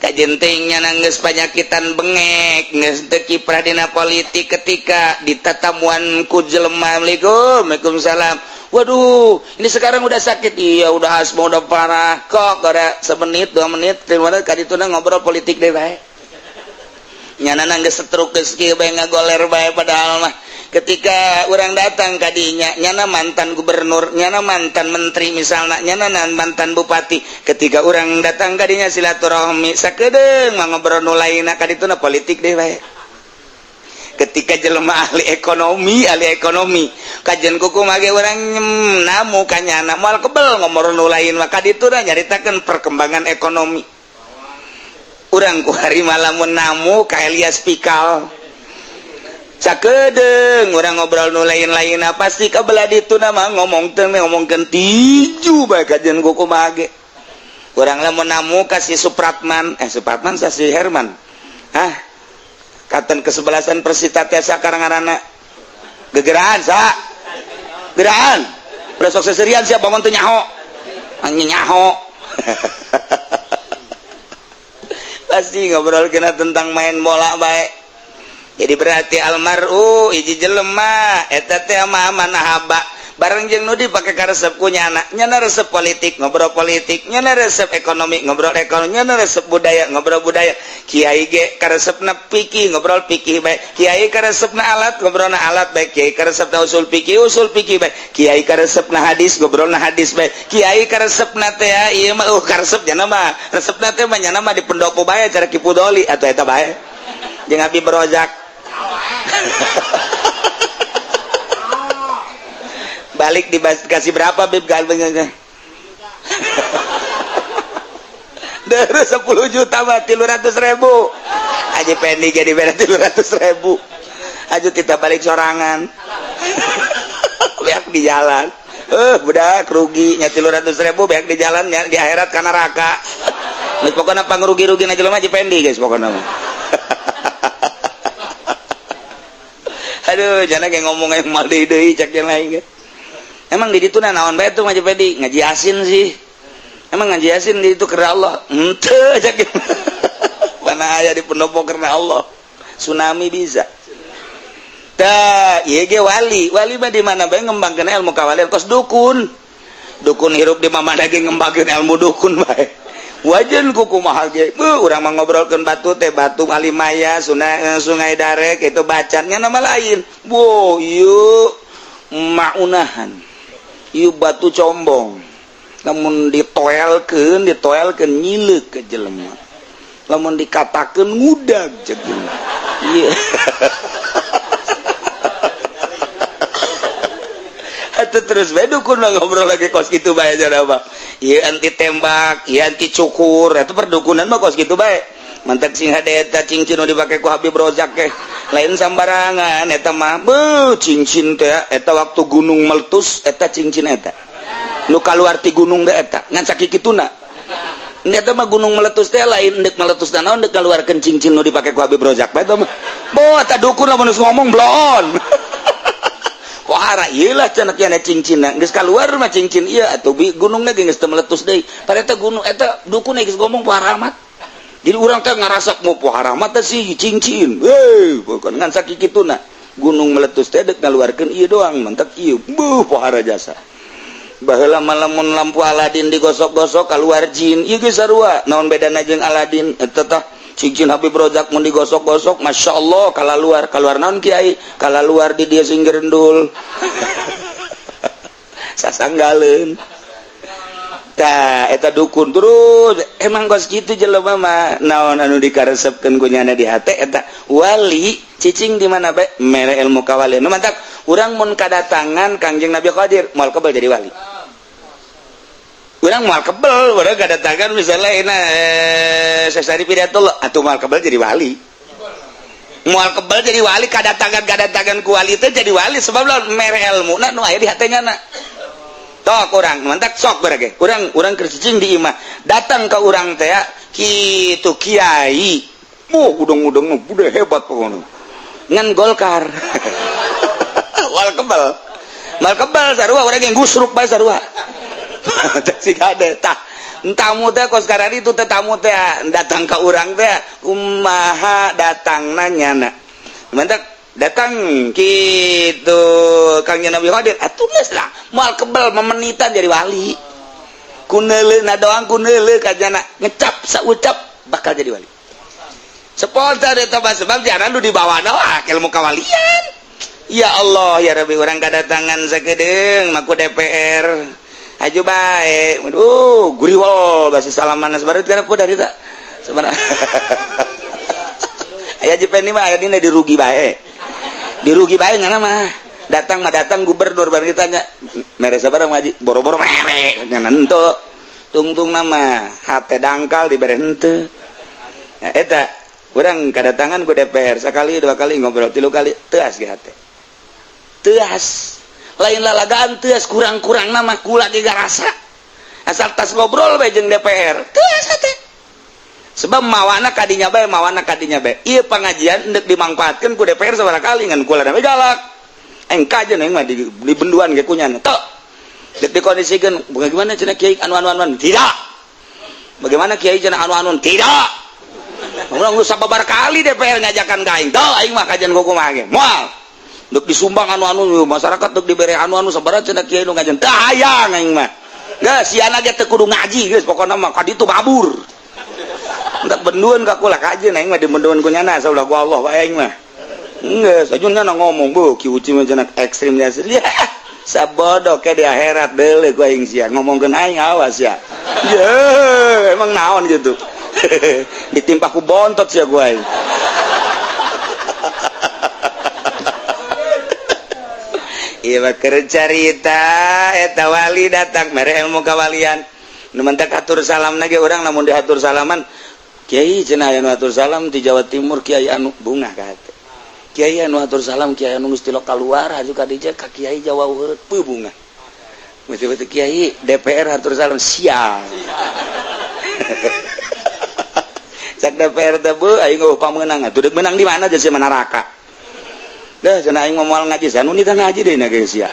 Kajenting nya geus panyakitan bengek geus teu kiprah dina politik, ketika ditatamuan ku jelema, "Assalamualaikum." "Waalaikumsalam." "Waduh, ini sekarang udah sakit." "Iya, udah asma udah parah." Kok gara semenit, 2 menit, 3 menit kadituna ngobrol politik deh bae. Nyana geus setruk geus kieu bae ngagoler bae. Padahal mah ketika orang datang kadinya nyana mantan gubernur, nyana mantan menteri misalnya, nyana mantan bupati, ketika orang datang kadinya silaturahmi sakedeung mah ngobrol nu lainna, kadituna politik deh bae. Ketika jelema ahli ekonomi kajian kuku mage orang namu kanyana moal kebel ngobrol nu lain mah, kadituna nyaritakeun perkembangan ekonomi. Urang ku hari lamun namu ka Elias Pikal sakedeung urang ngobrol nu lain-lain, pasti kabelah ditu nama ngomong teh ngomongkeun tiju bae kajian kumaha ge. Urang lamun namu ka si Supratman, Supratman sa si Herman, hah, katen kesebelasan Persita teh sakarang ngaranna gegeraan sa geraan besok seserian siapa bangun teu nyaho, anjing nyaho. Pasti ngobrol kena tentang main bola baik. Jadi berarti almaru hiji jelema eta teh mah manahaba bareng jeung nu dipake karesep ku nyana. Nyana resep politik, ngobrol politik, nyana resep ekonomi, ngobrol ekonomi, nyana resep budaya, ngobrol budaya. Kiai ge karesepna fikih, ngobrol fikih bae. Kiai karesepna alat, ngobrolna alat bae. Kiai karesepna usul fikih, usul fikih bae. Kiai karesepna hadis, ngobrolna hadis bae. Kiai karesepna teh ieu mah karesep nyana mah resepna teh mah nyana mah di pendopo bae cara Ki Pudoli atuh eta bae jeung Habib Rozak. Balik dikasih berapa Bib galbengnya? Dari 10 juta mah 300.000. Aja pendi jadi beda 300.000. Aja kita balik sorangan. Beak di jalan. Budak rugi nya 300.000 beak di jalan nya di akhirat kana neraka. Geus pokona pangrugi-rugi na jelema Haji Pendi guys pokona mah. Aduh, jangan kayak ngomong yang mal deui cek yang lain ge. Emang di ditu naon bae tuh Haji Pendi? Ngaji asin sih. Emang ngaji asin di ditu karena Allah? Henteu cek. Mana aya di pendopo karena Allah. Tsunami bisa. Tah, ieu ge wali. Wali mah di mana bae ngembangkeun ilmu kawalian kos dukun. Dukun hirup di mana ge ngembangkeun ilmu dukun bae. Wajan kukumaha ge. Urang mah ngobrolkeun batu teh batu Alimaya, sungai Darek itu bacannya nama lain. Wo, ieu maunahan. Ieu batu combong. Lamun ditoelkeun, ditoelkeun nyileuk ke jelema. Lamun dikatakeun ngudag jeung jelema. Ieu. Atuh terus bae dukun mah ngobrol lagi kos kitu bae cenah mah. Ieu anti tembak, ieu anti cukur, eta perdukunan mah kos kitu bae. Mantak sing hade eta cincin nu dipake ku Habib Rozak ge lain sambarangan eta mah. Beuh, cincin teh eta waktu gunung meletus eta cincin eta. Nu kaluar ti gunung teh eta ngan sakikituna. Eta mah gunung meletus teh lain deuk meletus naon deuk kaluarkeun cincin nu dipake ku Habib Rozak bae eta mah. Boh, eta dukun lamun geus ngomong bloon. Pohara ieu lah cenah kieu cincinna geus kaluar mah cincin ieu atuh gunungna ge geus teu meletus deui. Padahal eta gunung eta dukun geus ngomong pohara amat. Jadi urang teh ngarasak mau pohara amat teh si cincin. Heuh, bukan ngan sakikituna. Gunung meletus teh deuk ngaluarkeun ieu doang, mentak ieu. Beuh, pohara jasa. Baheula mah lamun lampu Aladin digosok-gosok kaluar jin. Ieu geus sarua. Naon bedana jeung Aladin? Eta tah cincin Habib Rozak mun digosok-gosok, masya Allah kalaluar, kaluar naon kiai? Kalaluar di dia sing gerendul. Sasanggaleun. Tah eta dukun terus emang kos kitu jelema mah naon anu dikaresepkeun ku nyana di hate eta wali cicing di mana bae mere ilmu kawalian. Nu mantak urang mun kadatangan Kangjeng Nabi Qadir moal kebel jadi wali. Urang moal kebel, urang kadatangan misalnya ina Sesari Pidatullah atuh moal kebel jadi wali. Moal kebel jadi wali kadatangan ku wali teh jadi wali sebab lamun mere ilmu na nu aya di hate nyana. Tok urang mantak sok berage. Urang keur cicing di imah datang ke urang teh kitu kiai. Muh udang-udang mah udah hebat pokoknya. Ngan Golkar. Moal kebel. Moal kebel sarua urang yang gusruk bae sarua. Si kade tah tamu teh kos karari itu teh tamu teh datang ke urang teh kumaha datangna nyana. Mantak datang gitu Kang Nabi Khadir atuh geus lah moal kebel memenitan jadi wali. Kuneuleuh doang kuneuleuh ka jana ngecap saucap bakal jadi wali. Spontan eta mah sebab jana nu dibawa doa ilmu kawalian. Ya Allah ya Rabbi urang kadatangan sakedeung maku DPR. Aju bae. Aduh, guriwol basi salaman sabarut kana ku dari tak. Sebenarnya. Aya Jependi mah aya dina dirugi bae. Dirugi bae ngana mah. Datang mah datang gubernur bareng ditanya, mere sabaraha ngaji? Boro-boro mere nya henteu. Tungtung nama hate dangkal dibere henteu. Nah, eta urang kedatangan ku DPR sekali, dua kali ngobrol, tilu kali, teas ge hate. Teas. Lain lalagaan teas, kurang-kurang nama kula ge rasa. Asal tas ngobrol bae jeung DPR, teas hate. Sebab mawana kadinya bae, mawana kadinya bae. Ieu pengajian endek dimangfaatkeun ku DPR sabaraha kali, ngan kula bae galak. Aing kajen aing mah di benduan ge kunyana. Tok. Dek dikondisikeun, bagaimana cenah kiai anu anu anu? Tidak. Bagaimana kiai cenah anu anu? Tidak. Urang nu sababar kali DPR ngajakan ka aing. Tuh aing mah kajian kumaha ge. Moal. Dek disumbang anu-anu masyarakat, dek dibere anu-anu sabaraha cenah kiai nu ngajian. Teu hayang aing mah. Geus siana ge teu kudu ngaji geus, pokona mah ka ditu mabur. Entak benduan ka kula kajeun aing mah di benduan ku nyana saulah ku Allah bae aing mah. Geus aja nyana ngomong, bu Ki Uci mah cenah ekstrim ya. Sabodo ke di akhirat deuleu ku aing sia ngomongkeun aing, awas ya. Ye, emang naon gitu. Ditimpa ku bontot sia ku aing. Ieu mah keur carita eta wali datang mere ilmu kawalian. Nu mentak atur salam ge urang lamun diatur salaman, kiai cenah aya nu atur salam di Jawa Timur, kiai anu bungah ka hate. Kiai anu atur salam, kiai anu geus tilok kaluar haju ka dieu ka kiai Jawa Heureut peuh bungah. Betul-betul kiai DPR atur salam sial. Cak DPR teh beuh aing eueuh pamenang atuh, deuk menang di mana jeung si neraka. Dah cenah aing moal ngaji sanu ni ngaji deui na geus sia.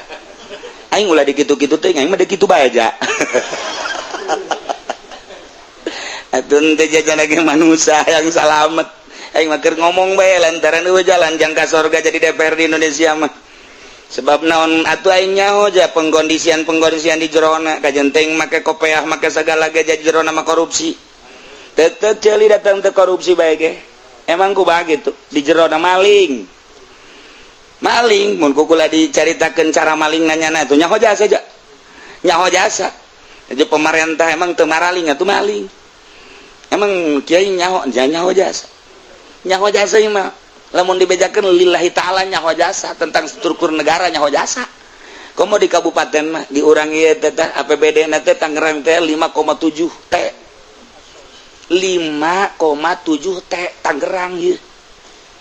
Aing ulah dikitu-kitu teh, aing mah kitu bae aja. Atuh teh jajan lagi manusia yang salamet. Aing mah keur ngomong bae lantaran eueuh jalan jangka sorga jadi DPR di Indonesia mah. Sebab naon atuh aing nyaho ja pengkondisian-pengkondisian di jerona kajen teuing make kopeah make sagala ge jadi jerona mah korupsi. Tetep ceuli datang teh korupsi bae ge. Emang kumaha gitu di jerona maling. Maling mun kukula dicaritakeun cara maling nanyana atuh nyaho jasa ja. Nyaho jasa. Jadi pemerintah emang teu maraling atuh maling. Emang kiai nyaho nyaho jasa. Nyaho jasa ieu mah lamun dibejakeun lillahi ta'ala nyaho jasa tentang struktur negara nyaho jasa. Komo di kabupaten mah di urang ieu teh APBD na teh Tangerang teh 5,7 T. 5,7 T Tangerang ieu.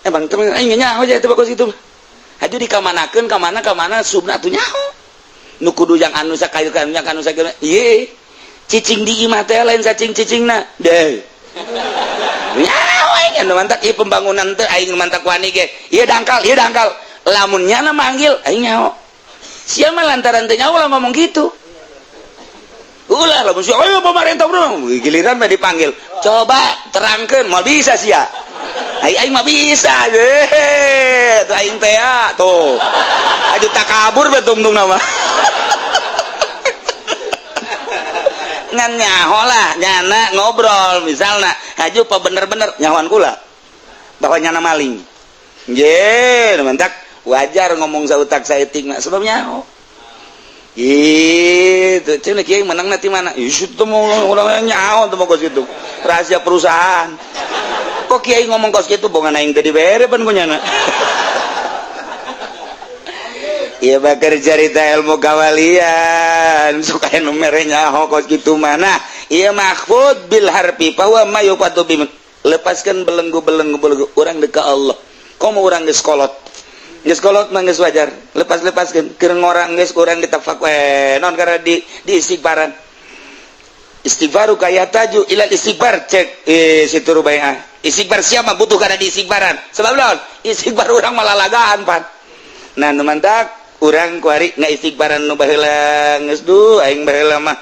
Emang teh aing nyaho jasa teh bagus itu. Haju dikamanakeun ka mana ka mana subna atuh nyaho. Nu kudu yang anu sakayu kan yang anu sakieu. Ieu cicing di imah teh lain cacing cicingna. Deh. Nyaho aing anu mantak ieu pembangunan teh aing mantak wani ge. Ieu dangkal, ieu dangkal. Lamun nyana manggil aing nyaho. Sia mah lantaran teh nyaho lah ngomong gitu. Ulah lamun sia ayo pemerintah bro, giliran mah dipanggil. Coba terangkeun moal bisa sia. Aing mah bisa deh, tuh aing teh tuh. Aduh takabur betung-tung nama. Ngan nyaho lah, nyana ngobrol misalna, haju pa bener-bener nyahoan kula. Bahwa nyana maling. Nggih, mantak wajar ngomong sautak saeutik mah sebab nyaho. Gitu, cenah kiai menang nanti mana? Ih, itu mau urang nyaho tuh mau kos kitu. Rahasia perusahaan. Kok kiai ngomong kos kitu bongan aing teh dibere pan ku nyana. Ieu bakar carita ilmu kawalian suka nu mere nyaho kos kitu mana. Ieu mahfud bil harfi fa huwa ma yufadu bi, lepaskan belenggu-belenggu belenggu urang deuk ka Allah. Komo urang geus kolot. Geus kolot mah geus wajar. Lepas-lepaskeun keur ngorang geus urang ditafak we non karena di istighfaran. Istighfaru kaya taju ilal istighfar cek situ rubaiah. Istighfar siapa butuh karena di istighfaran. Sebab naon? Istighfar urang malalagaan pan. Nah nu mantak urang kuari ngaistighfaran nu baheula geus duh aing baheula mah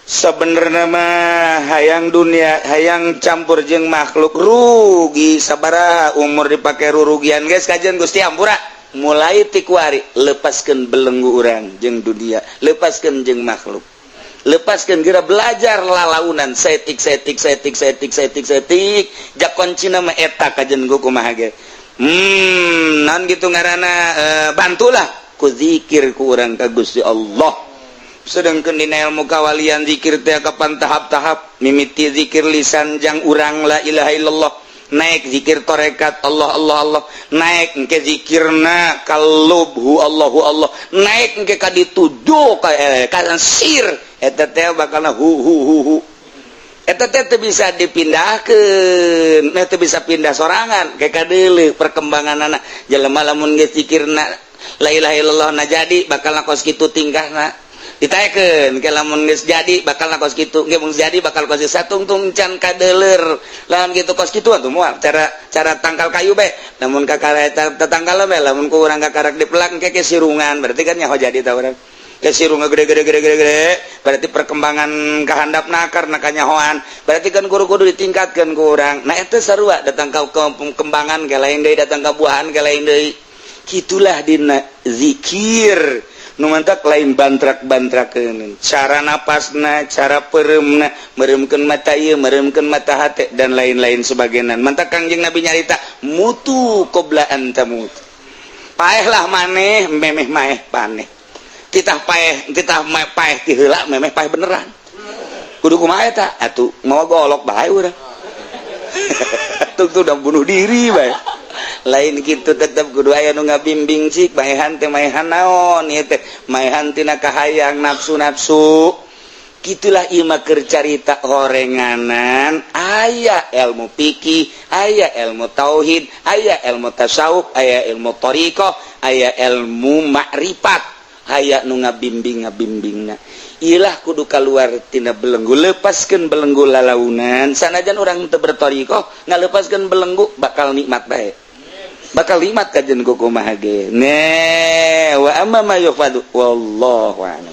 sebenarnya mah hayang dunia hayang campur jeung makhluk rugi sabaraha umur dipake rurugian geus kajian Gusti ampura. Mulai ti kuari lepaskeun belenggu urang jeung dunia, lepaskeun jeung makhluk. Lepaskan kira belajar lalaunan setik setik setik setik setik setik jak kuncina mah eta kajen gua kumaha ge. Non gitu ngaranna bantulah ku zikir ku urang ka Gusti Allah. Sedangkan dina ilmu kawalian zikir teh kapan tahap-tahap mimiti zikir lisan jang urang la ilaha illallah, naik zikir torekat Allah Allah Allah, naik engke zikirna kalubhu Allahu Allah, naik engke ka dituduh ka sir eta teh bakalna hu hu hu hu. Eta teh teu bisa dipindahkeun, nah, teu bisa pindah sorangan kayak kadeuleu perkembangan anak jelema. Lamun geus zikirna la ilaha illallah na jadi, bakal kos kitu tingkahna. Ditaekeun ke lamun geus jadi bakal kos kitu, ge mun jadi bakal kos satungtung can kadeuleur. Lamun kitu kos kitu atuh moal cara cara tangkal kayu bae. Lamun kakara eta tetanggal bae, lamun ku urang kakarak dipelak ke sirungan, berarti kan nyaho jadi ta urang ke sirungan gede gede gede gede gede, berarti perkembangan kehandap nakar nakanyahoan. Berarti kan guru kudu ditingkatkan ku urang. Nah, itu sarua datang ke perkembangan ke lain deui, datang ke buahan ke lain deui. Gitulah dina zikir nu mantak lain bantrak-bantrakeun cara napasna, cara pereumna, meremkeun mata ieu, meremkeun mata hate, dan lain-lain sebagainya. Mantak Kangjeng Nabi nyarita mutu qabla an tamut, paehlah maneh memeh maeh paneh. Titah paeh, titah paeh ti heula memeh paeh beneran. Kudu kumaha eta atuh? Mau golok bae urang tuh, tuh udah bunuh diri bae. Lain gitu, tetep kudu aya nu ngabimbing. Cik maehan teh maehan naon ieu teh? Maehan tina kahayang nafsu-nafsu. Gitulah ieu mah keur carita horenganan. Aya ilmu fikih, aya ilmu tauhid, aya ilmu tasawuf, aya ilmu thariqah, aya ilmu makrifat, aya nu ngabimbing ngabimbingna. Ilah kudu keluar tina belenggu, lepaskan belenggu lalaunan. Sanajan orang teu berthariqah, ngalepaskeun belenggu bakal nikmat bae, bakal nikmat kajen kumaha ge. Ne wa amma ma yufadu, wallahu a'lam.